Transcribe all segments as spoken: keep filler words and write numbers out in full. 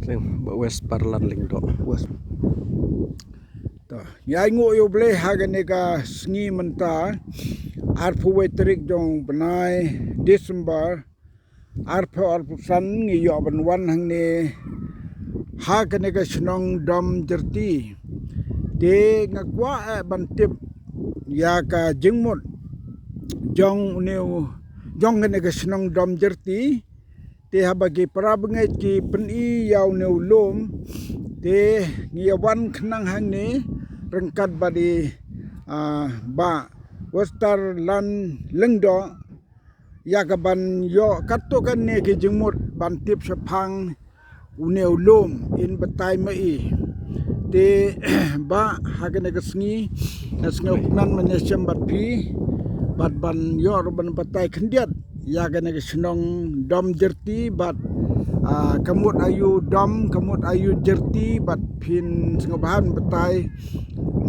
West Parlan Lyngdoh. West. To, ngi ai nguh ïa U Blei ha kane ka sngi mynta, arphew wei tarik jong u bnai December, arphew arphew san, ngi ïoh ban wan hangne ha kane ka shnong Domjyrti. Te nga kwah eh ban tip ïa ka jingmut jong une u, jong kane ka shnong Domjyrti. Te haba ki para bangeit ki pyni ïa une u lum, te ngi ïa wan khnang hangne ryngkat bad i, ah, Bah West Parlan Lyngdoh, ïa ka ban ïoh katto katne ki jingmut ban tip shaphang une u lum, in batai ma i. Te Bah, ha kane ka sngi nga sngewkmen ban ïashem bad phi, bad ban ïoh ruh ban batai khyndiat ïa kane ka shnong Domjyrti, bad, ah, ka mut aïu dom, ka mut aïu jyrti, bad phin sngewbha ban batai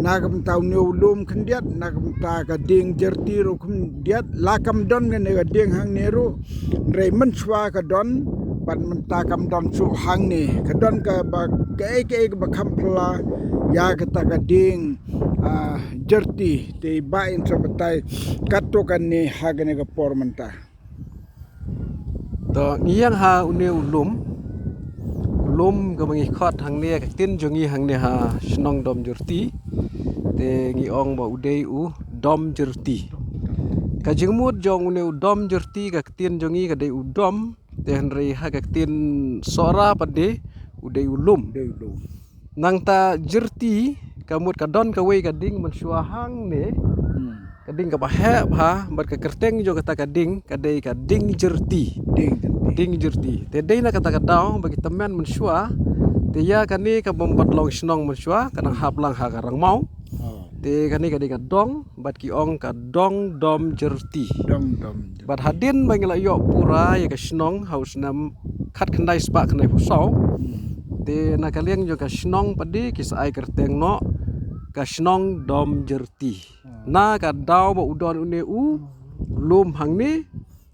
na ka bynta une u lum khyndiat, na ka bynta ka dieng jyrti ruh khyndiat. La kam don kane ka dieng hangne ruh, hynrei mynshuwa ka don, bad mynta kam don shuh hangne. Ka don kaba, kaei kaei kaba kham phylla ïa kata ka dieng, ah, jyrti. Te Bah, in sa batai katto katne ha kane ka por mynta. To, ngi ïeng ha une u lum, u lum kaba ngi khot hangne, ka ktien jong ngi hangne ha shnong Domjyrti, te ngi ong ba u dei u Domjyrti. Ka jingmut jong une u Domjyrti, ka ktien jong ngi ka dei u dom, te hynrei ha ka ktien Sohra pat de u dei u lum. Dei u lum. Nangta jyrti, ka mut ka don kawei ka dieng mynshuwa hangne. Hmm. Ka dieng kaba heh bha, bad ka kyrteng jong kata ka dieng ka dei ka dieng jyrti. Dieng jyrti. Dieng jyrti. Te dei na kata ka daw ba ki tymmen mynshuwa, te ïa kane ka bym pat long shnong mynshuwa, ka dang hap lang ha ka rangmaw. Oh. Te kane ka dei ka dong, bad ki ong ka dong Domjyrti. Dong Domjyrti. Bad hadien ba ngi la ïoh pura ïa ka shnong ha u snem khatkhyndai spah khyndaiphew saw. Hmm. Te na ka liang jong ka shnong pat de ki sa ai kyrteng noh ka shnong Domjyrti. Hmm. Na ka daw ba u don une u lum hangne,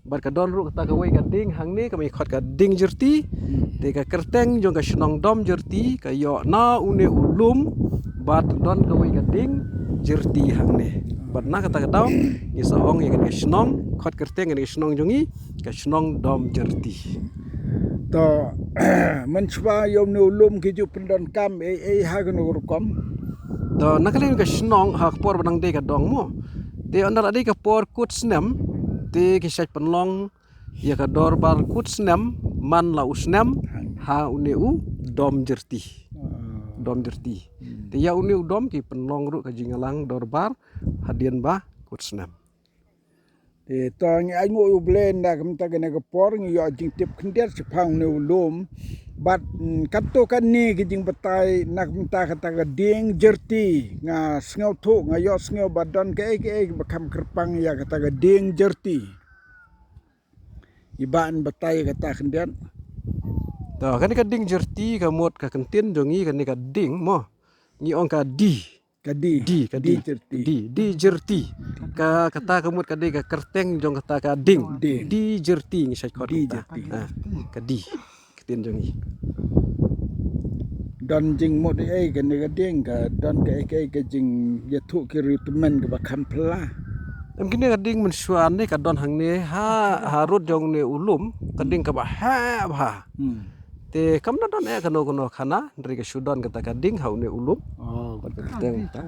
bad ka don ruh kata kawei ka dieng hangne, kaba ngi khot ka dieng jyrti. Hmm. Te ka kyrteng jong ka shnong Domjyrti ka ïoh na une u lum, bad don kawei ka dieng jyrti hangne. Bad na kata ka daw ngi sa ong ïa kane ka shnong, khot kyrteng kane ka shnong jong ngi ka shnong Domjyrti. To, mynshuwa ïa une u lum ki ju pyndonkam ei ei ha kano ka rukom? To, na ka liang ka shnong ha ka por ba dang dei ka dong mo. Te ynda la dei ka por kut snem, te ki shait pynlong ïa ka dorbar kut snem man la u snem ha une u Domjyrti. Ah. Domjyrti. Hmm. Te ïa une u dom ki pynlong ruh ka jingïalang dorbar hadien ba kut snem. Te to ngi ai nguh ïa U Blei na ka bynta kane ka por ngi ïoh jingtip khyndiat shaphang une u lum. Bad, mm, katto katne ki jingbatai na ka bynta kata ka dieng jyrti, nga sngewthuh, nga ïohsngew ba don kaei kaei ba kham kyrpang ïa kata ka dieng jyrti. I Bah, in batai kata khyndiat. To, kane ka dieng jyrti ka mut ka kyntien jong ngi kane ka dieng mo. Ngi ong ka di. Ka di. Di, ka di. Di jyrti. Di, di jyrti. Ka, kata ka mut ka dei ka kyrteng jong kata ka dieng. Dieng. Di jyrti ngi shait khot. Di jyrti. Ah, ka di. Ktien jong ngi. Don jingmut ei kane ka dieng, ka don kaei kaei ka jingïathuh ki riewtymmen kaba kham phylla. Em, kane ka dieng mynshuwa ne ka don hangne ha, ha rud jong une u lum, ka dieng kaba heh bha. Hmm. Te kam da don eh kano kano khana, hynrei ka shu don kata ka dieng ha une u lum. Oh, bad ka kyrteng ta.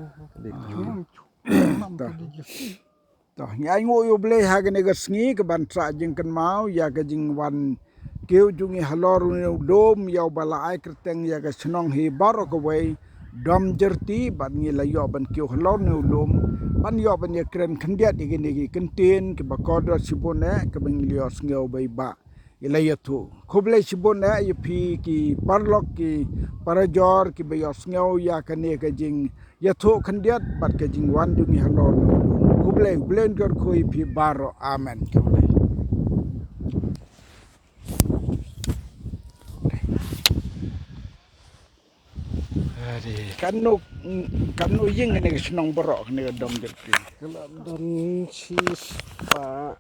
To. To, ngi ai nguh ïa U Blei ha kane ka sngi kaban trah jingkynmaw ïa ka jingwan kiew jong ngi halor une u lum, ïa uba la ai kyrteng ïa ka shnong hi baroh kawei, Domjyrti, bad ngi la ïoh ban kiew halor une u lum, ban ïoh ban ïakren khyndiat ïa kine ki kyntien kiba kordor shibun eh, kaba ngi la ïohsngew ba i Bah i la ïathuh. Khublei shibun eh ïa phi ki paralok ki parajor kiba ïohsngew ïa kane ka jingïathuh khyndiat bad ka jingwan jong ngi halor. Khublei, U Blei un kyrkhu ïa phi baroh. Amen. Khublei. Ade. Katno, katno ïing kane ka shnong baroh kane ka Domjyrti? Ka la don shispah